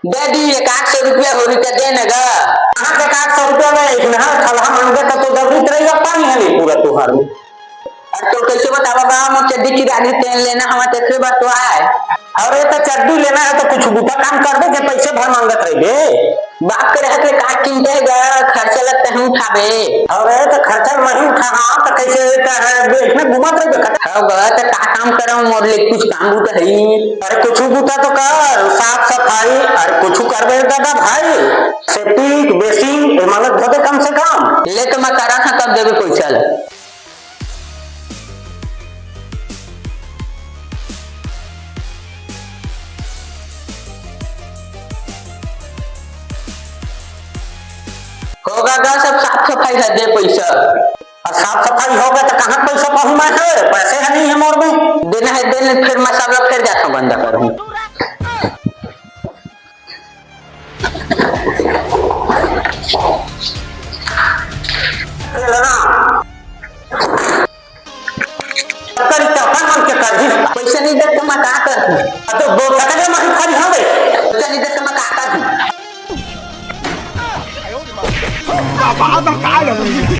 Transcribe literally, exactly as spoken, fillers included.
दे दी, एक आध सौ रुपया होही त दे न गा। कहाँ से एक आध सौ रुपया ले? इतना ठलहा मांगे त तो दबरित रही, अब पानी है नहीं पूरा तुहार में। अरे तो कैसे बतावा गा, मोर चड्डी चिरा गे, तेल लेना हवा, तेकरे बर तो आए। अरे तो चड्डी लेना है तो कुछ बूता काम कर दे, के पैसे भर मांगत रहिबे। बाप के रहत ले का किनते है गा, खर्चा लगता है उठावे। अरे तो खर्चा नहीं उठा, हाँ तो कैसे कर, इसमें घूमत रहिबे। हो गा तो का काम करम, मोर ले कुछ काम बूता है। अरे कुछ बूता तो कर, साफ सफाई, अरे कुछ करबे दादा भाई, सेप्टिक बेसिन, ए मतलब धोते कम से कम। ले तो मैं करा था, कब देबे पैसा ले? होगा गा, सब साफ सफाई है, दे पैसा। और साफ सफाई होगा तो कहाँ पैसा पाहूँ मैं? है पैसे है नहीं है मोर में। देना है, देने फिर मैं सब लोग फिर जाता हूँ, बंदा करूँ। पैसा नहीं दे तो मैं का करहूँ? अब तो वो कतले माही खड़ी हो गई। पैसा नहीं दे तो मैं का करहूँ?